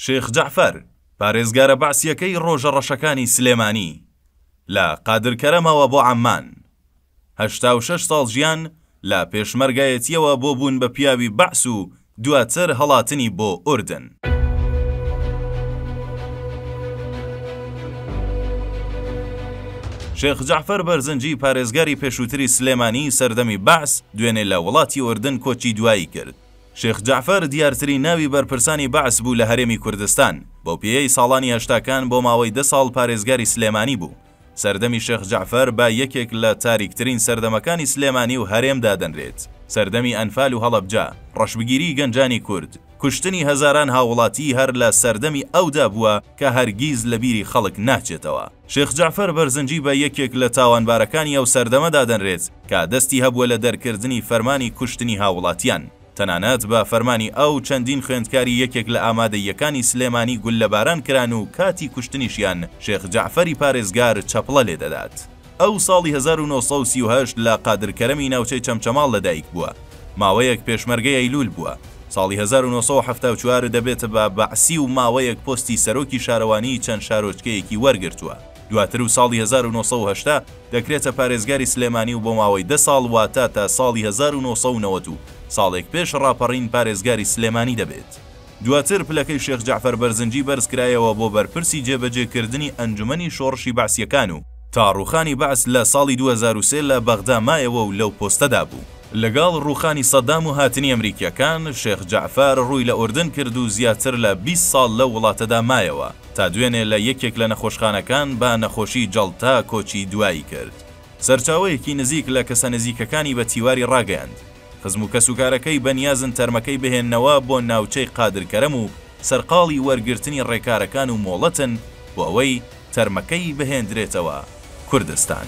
شێخ جەعفەر، پارێزگارە بەعسییەکەی ڕۆژە ڕەشەکانی سلێمانی، لە قادرکەرەمەوە بۆ عەممان. 86 ساڵ ژیان لە پێشمەرگایەتییەوە بۆ بوون بە پیاوی بەعس و دواتر هەڵاتنی بۆ ئوردن. شێخ جەعفەر بەرزنجی پارێزگاری پێشووتری سلێمانی سەردەمی بەعس دوێنێ لە وڵاتی ئوردن کۆچی دوایی کرد. شێخ جەعفەر دیارترین ناوی بەرپرسانی بەعس بوو لە هەرێمی کوردستان، بەوپێیەی ساڵانی هەشتاکان بۆ ماوەی دە ساڵ پارێزگاری سلێمانی بوو. سەردەمی شێخ جەعفەر بە یەکێک لە تاریکترین سەردەمەکانی سلێمانی و هەرێم دادەنرێت. سەردەمی ئەنفال و هەڵەبجە، ڕەشبگیریی گەنجانی کورد، کوشتنی هەزاران هاووڵاتی هەر لە سەردەمی ئەودا بووە کە هەرگیز لە بیری خەڵک ناچێتەوە. شێخ جەعفەر بەرزنجی بە یەکێک لە تاوانبارەکانی ئەو سەردەمە دادەنرێت کە دەستی هەبووە لە دەرکردنی فەرمانی کوشتنی هاووڵاتیان. تەنانەت بە فەرمانی ئەو چەندین خوێندکاری یەکێک لە ئامادەییەکانی سلێمانی گوللەباران کران و کاتی کوشتنیشیان شێخ جەعفەری پارێزگار چەپڵە لێ دەدات. ئەو ساڵی 1938 لە قادرکەرەمی ناوچەی چەمچەماڵ لەدایک بووە. ماوەیەک پێشمەرگەی ئەیلوول بووە. ساڵی 1974 دەبێتە بە بەعسی و ماوەیەک پۆستی سەرۆکی شارەوانیی چەند شارۆچکەیەکی وەرگرتووە. دواتر و ساڵی 1980 دەکرێتە پارێزگاری سلێمانی و بۆ ماوەی دە ساڵ واتە تا ساڵی 1990 و ساڵێک پێش ڕاپەڕین پارێزگاری سلێمانی دەبێت. دواتر پلەکەی شێخ جەعفەر بەرزنجی بەرزکرایەوە بۆ بەرپرسی جێبەجێکردنی ئەنجومەنی شۆڕشی بەعسییەکان و تا ڕووخانی بەعس لە ساڵی 2003 لە بەغدا مایەوە و لەو پۆستەدا بوو. لەگەڵ ڕووخانی سەدام و هاتنی ئەمریکییەکان، شێخ جەعفەر ڕووی لە ئوردن کرد و زیاتر لە 20 ساڵ لەو وڵاتەدا مایەوە تا دوێنێ لە یەکێک لە نەخۆشخانەکان بە نەخۆشی جەڵتە کۆچی دوایی کرد. سەرچاوەیەکی نزیک لە کەسە نزیکەکانی بە تیواری ڕاگەیاند، خزم و کەسوکارەکەی بەنیازن تەرمەکەی بهێننەوە بۆ ناوچەی قادرکەرەم و سەرقاڵی وەرگرتنی ڕێکارەکان و مۆڵەتن بۆ ئەوەی تەرمەکەی بهێندرێتەوە کوردستان.